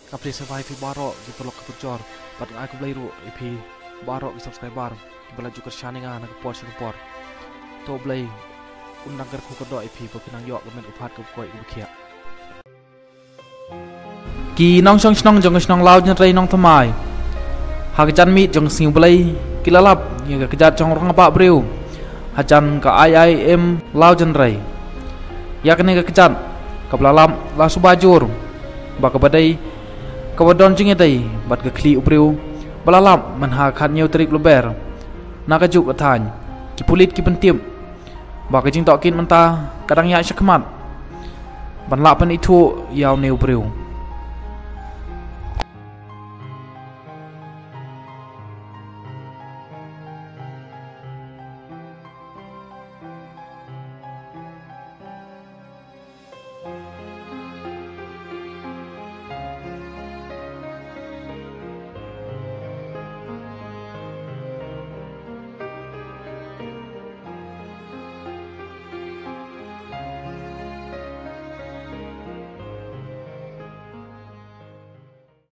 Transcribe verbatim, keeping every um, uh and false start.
Nga pdiang sngewbha ïa phi baroh ki paralok ki parajor, bad nga ai khublei ruh ïa phi baroh ki subscriber kiba la ju kyrshan ïa nga na ka por sha ka por. To U Blei un nang kyrkhu kyrdoh ïa phi ba phin nang ïoh ka met ka phad kaba koit kaba khiah. Ki nongshong shnong jong ka shnong Lawjynrei Nongthymmai, ha ka janmiet jong ka sngi U Blei ki la lap ïa ka kjat jong u rangbah briew hajan ka I I M Lawjynrei. Ïa kane ka kjat kaba la lap la suba jur, ba kaba dei kaba don jingïadei bad ka khlieh u briew ba la lap mynha ka khathynñiew tarik Lber. Na kajuh ka thaiñ, ki pulit ki pyntip ba ka jingtohkit mynta ka dang ïaid shakhmat ban lah pynithuh ïa une u briew.